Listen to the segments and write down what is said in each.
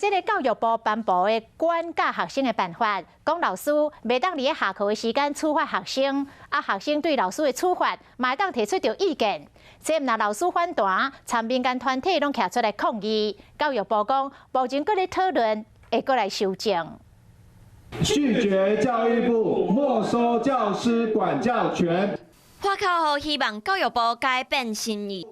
這个教育部頒布的管教學生的辦法，講老師袂當佇咧下課的時間處罰學生，啊，學生對老師的處罰嘛會當提出著意見。這毋但老師反彈，參民間團體攏徛出來抗議。教育部講，目前閣咧討論，會閣來修正。拒絕教育部沒收教師管教權。發口號希望教育部改變心意。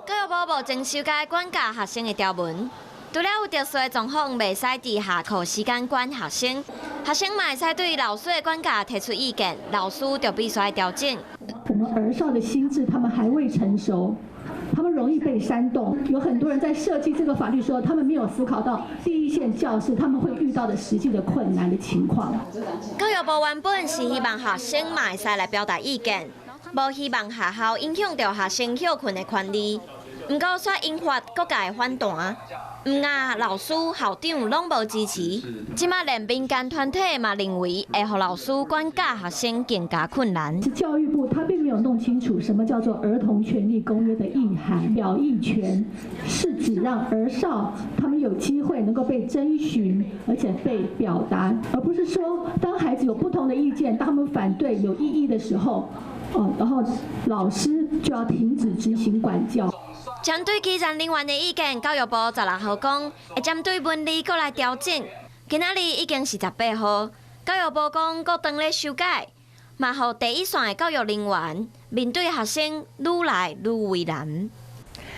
教育部目前修改管教學生的條文。除了有特殊的狀況，袂使佇下課時間管學生，學生嘛會使對老師的管教提出意見，老師就必須愛調整。我們兒少的心智，他們還未成熟，他們容易被煽動。有很多人在設計這個法律時候，他們沒有思考到第一線教師他們會遇到的實際的困難的情況。教育部原本是希望學生嘛會使來表達意見，無希望學校影響著學生歇睏的權利。毋過卻引發各界反彈，毋但老師、校長攏無支持，這馬連民間團體嘛認為會予老師管教學生更加困難。教育部他並沒有弄清楚什麼叫做《兒童權利公約》的意涵，表意權是指讓兒少他們有機會能夠被徵詢，而且被表達，而不是說當孩子有不同的意見，當他們反對有異議的時候，哦，然後老師就要停止執行管教。針對基層人員的意見，教育部16號講，會針對文字閣來調整。今仔日已經是18號，教育部講閣當咧修改，嘛予第一線的教育人員面對學生愈來愈為難。